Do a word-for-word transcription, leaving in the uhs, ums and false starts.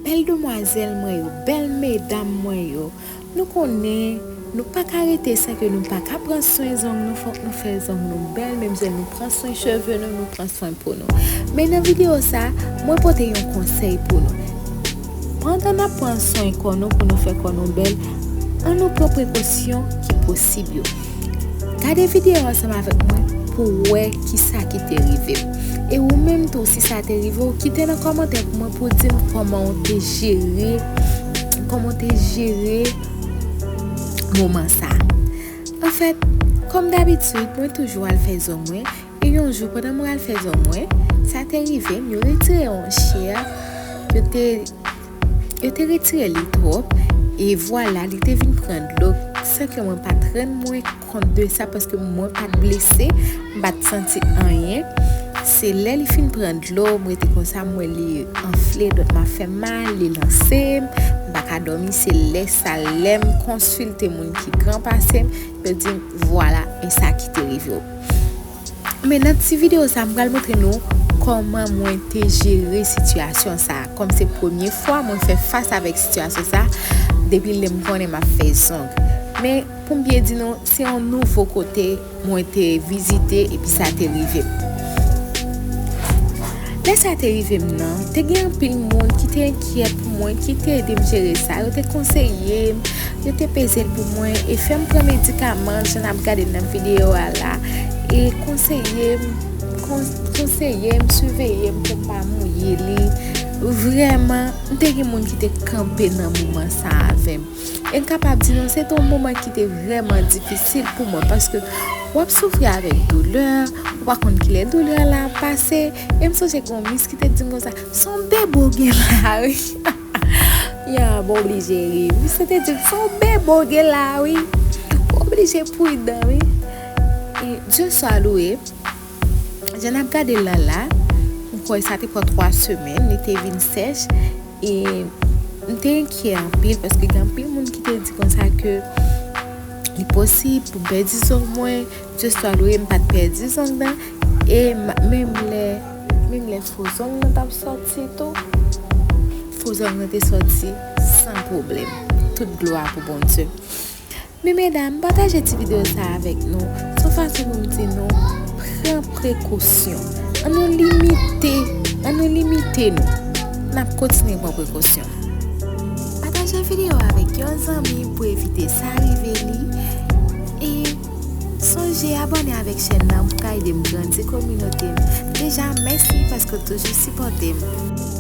Bèl demwazèl mwen yo, bèl medam mwen yo, nou konnen nou pa ka rete san ke nou pa ka pran swen zong nou, fòk nou fè zong nou bèl, menm jan nou pran swen cheve nou, nou pran swen po nou. Men nan videyo sa, mwen pote yon konsèy pou nou. Pandan n ap pran swen kò nou pou nou fè kò nou bèl, ann nou pran prekosyon ki posib yo. Gade videyo ansanm avèk mwen pou w wè kisa ki te rive m. E ou menm tou, si sa te rive w, kite nan kòmantè pou mwen pou w di m kòman w te jere, kòman w te jere moman sa. Anfèt, kòm dabitid, mwen toujou al fè zong mwen. E yon jou, pandan mwen al fè zong mwen, sa te rive m, yo retire yon chè, yo te, yo te retire li twòp, e vwala, li te vin pran dlo, san ke mwen pa t rann mwen kont de sa, paske mwen pa t blese, m pa t santi anyen. Se lè li fin pran dlo, m rete konsa, m wè li anfle, dòt m ap fè mal, li lanse m, m pa ka dòmi, se lè sa, lè m konsilte moun ki gran pase m, yo di m, vwala, e sa ki te rive w. Men nan ti videyo sa, m pral montre nou kòman mwen te jere sitiyasyon sa, kòm se premye fwa mwen fè fas avèk sitiyasyon sa, depi lè m konnen m ap fè zong. Men pou m byen di nou, se yon nouvo kote mwen te vizite epi sa te rive m. Lè sa te rive m nan, te gen anpil moun ki te enkyè pou mwen, ki te ede m jere sa. Yo te konseye m, yo te peze l pou mwen e fè m pran medikaman, jan n ap gade nan videyo a la, e konseye m, kon-, konseye m, siveye m pou m pa mouye li. Vrèman, m te gen moun ki te kanpe nan moman sa avè m. E m kapab di nou, se te yon moman ki te vrèman difisil pou mwen, paske w ap soufri avèk doulè, ou pa konn kilè doulè la ap pase. E m sonje gen yon mis ki te di m konsa, se yon bebe w gen la, wi. Ya, m oblije ri. Misye te di m, se yon bebe w gen la, wi. Ou oblije pridan, wi. E Dye swa lwe, jan n ap gade l la la, m kwè sa te pran twa semèn, li te vin sèch. E m te enkyè anpil, paske gen anpil moun ki te di konsa ke li posib pou m pèdi zong mwen. Dye swa lwe, m pa t pèdi zong nan. E m-, menm lè, menm lè fo zong nan t ap sòti tou, fo zong nan te sòti san pwoblèm. Tout glwa pou Bondye. Men medam, pataje ti videyo sa avèk nou. Se yon fason pou m di nou, pran prekosyon. Ann nou limite, ann nou limite nou. N ap kontinye pran prekosyon. Pataje videyo avèk yon zanmi pou evite sa rive li. E sonje abòne avèk chèn nan pou ka ede m grandi kominote m. Deja, mèsi paske w toujou sipòte m.